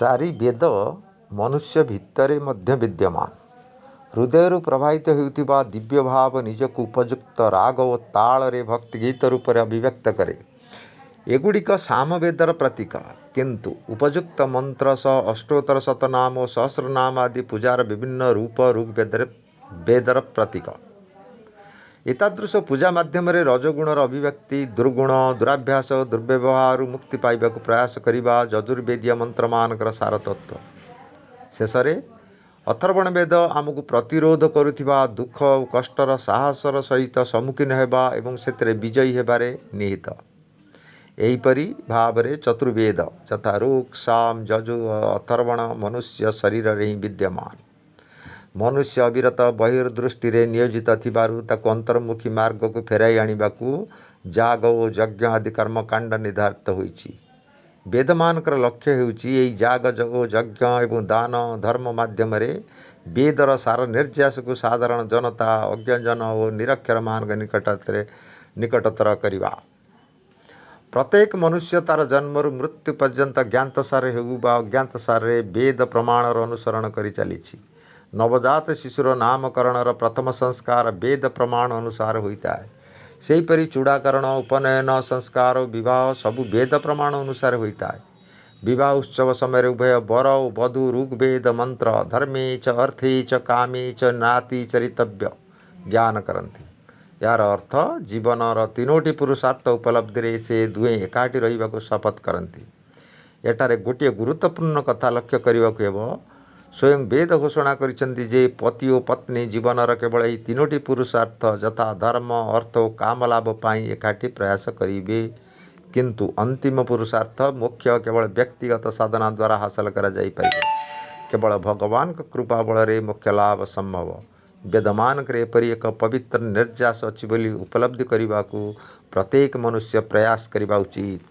ଚାରି ବେଦ ମନୁଷ୍ୟ ଭିତରେ ମଧ୍ୟ ବିଦ୍ୟମାନ। ହୃଦୟରୁ ପ୍ରବାହିତ ହେଉଥିବା ଦିବ୍ୟଭାବ ନିଜକୁ ଉପଯୁକ୍ତ ରାଗ ଓ ତାଳରେ ଭକ୍ତିଗୀତ ରୂପରେ ଅଭିବ୍ୟକ୍ତ କରେ। ଏଗୁଡ଼ିକ ସାମବେଦର ପ୍ରତୀକ। କିନ୍ତୁ ଉପଯୁକ୍ତ ମନ୍ତ୍ର ସହ ଅଷ୍ଟୋତ୍ତର ଶତନାମ ଓ ସହସ୍ରନାମ ଆଦି ପୂଜାର ବିଭିନ୍ନ ରୂପ ଋଗ୍ବେଦରେ ବେଦର ପ୍ରତୀକ। ଏତାଦୃଶ ପୂଜା ମାଧ୍ୟମରେ ରଜୋଗୁଣର ଅଭିବ୍ୟକ୍ତି, ଦୁର୍ଗୁଣ, ଦୁରାଭ୍ୟାସ ଓ ଦୁର୍ବ୍ୟବହାରରୁ ମୁକ୍ତି ପାଇବାକୁ ପ୍ରୟାସ କରିବା ଯଜୁର୍ବେଦୀୟ ମନ୍ତ୍ରମାନଙ୍କର ସାରତତ୍ତ୍ୱ। ଶେଷରେ ଅଥର୍ବଣ ବେଦ ଆମକୁ ପ୍ରତିରୋଧ କରୁଥିବା ଦୁଃଖ ଓ କଷ୍ଟର ସାହସର ସହିତ ସମ୍ମୁଖୀନ ହେବା ଏବଂ ସେଥିରେ ବିଜୟୀ ହେବାରେ ନିହିତ। ଏହିପରି ଭାବରେ ଚତୁର୍ବେଦ ଯଥା ଋକ୍, ସାମ, ଯଜୁ ଓ ଅଥର୍ବଣ ମନୁଷ୍ୟ ଶରୀରରେ ହିଁ ବିଦ୍ୟମାନ। ମନୁଷ୍ୟ ଅବିରତ ବହିର୍ଦୃଷ୍ଟିରେ ନିୟୋଜିତ ଥିବାରୁ ତାକୁ ଅନ୍ତର୍ମୁଖୀ ମାର୍ଗକୁ ଫେରାଇ ଆଣିବାକୁ ଯାଗ ଓ ଯଜ୍ଞ ଆଦି କର୍ମକାଣ୍ଡ ନିର୍ଦ୍ଧାରିତ ହୋଇଛି। ବେଦମାନଙ୍କର ଲକ୍ଷ୍ୟ ହେଉଛି ଏହି ଯାଗ ଓ ଯଜ୍ଞ ଏବଂ ଦାନ ଧର୍ମ ମାଧ୍ୟମରେ ବେଦର ସାର ନିର୍ଯାସକୁ ସାଧାରଣ ଜନତା, ଅଜ୍ଞଜନ ଓ ନିରକ୍ଷରମାନଙ୍କ ନିକଟତର କରିବା। ପ୍ରତ୍ୟେକ ମନୁଷ୍ୟ ତା'ର ଜନ୍ମରୁ ମୃତ୍ୟୁ ପର୍ଯ୍ୟନ୍ତ ଜ୍ଞାତସାରରେ ହେଉ ବା ଅଜ୍ଞାତସାରରେ ବେଦ ପ୍ରମାଣର ଅନୁସରଣ କରି ଚାଲିଛି। ନବଜାତ ଶିଶୁର ନାମକରଣର ପ୍ରଥମ ସଂସ୍କାର ବେଦ ପ୍ରମାଣ ଅନୁସାରେ ହୋଇଥାଏ। ସେହିପରି ଚୂଡ଼ାକରଣ, ଉପନୟନ ସଂସ୍କାର ଓ ବିବାହ ସବୁ ବେଦ ପ୍ରମାଣ ଅନୁସାରେ ହୋଇଥାଏ। ବିବାହ ଉତ୍ସବ ସମୟରେ ଉଭୟ ବର ଓ ବଧୂ ଋଗ୍ବେଦ ମନ୍ତ୍ର ଧର୍ମେ ଚ ଅର୍ଥେ ଚ କାମେ ଚ ନାତି ଚରିତବ୍ୟ ଜ୍ଞାନ କରନ୍ତି। ଏହାର ଅର୍ଥ ଜୀବନର ତିନୋଟି ପୁରୁଷାର୍ଥ ଉପଲବ୍ଧିରେ ସେ ଦୁହେଁ ଏକାଠି ରହିବାକୁ ଶପଥ କରନ୍ତି। ଏଠାରେ ଗୋଟିଏ ଗୁରୁତ୍ୱପୂର୍ଣ୍ଣ କଥା ଲକ୍ଷ୍ୟ କରିବାକୁ ହେବ। ସ୍ୱୟଂ ବେଦ ଘୋଷଣା କରିଛନ୍ତି ଯେ ପତି ଓ ପତ୍ନୀ ଜୀବନର କେବଳ ଏହି ତିନୋଟି ପୁରୁଷାର୍ଥ ଯଥା ଧର୍ମ, ଅର୍ଥ ଓ କାମ ଲାଭ ପାଇଁ ଏକାଠି ପ୍ରୟାସ କରିବେ। କିନ୍ତୁ ଅନ୍ତିମ ପୁରୁଷାର୍ଥ ମୋକ୍ଷ କେବଳ ବ୍ୟକ୍ତିଗତ ସାଧନା ଦ୍ୱାରା ହାସଲ କରାଯାଇପାରିବ। କେବଳ ଭଗବାନଙ୍କ କୃପା ବଳରେ ମୋକ୍ଷ ଲାଭ ସମ୍ଭବ। ବେଦମାନଙ୍କରେ ଏପରି ଏକ ପବିତ୍ର ନିର୍ଯାସ ଅଛି ବୋଲି ଉପଲବ୍ଧି କରିବାକୁ ପ୍ରତ୍ୟେକ ମନୁଷ୍ୟ ପ୍ରୟାସ କରିବା ଉଚିତ।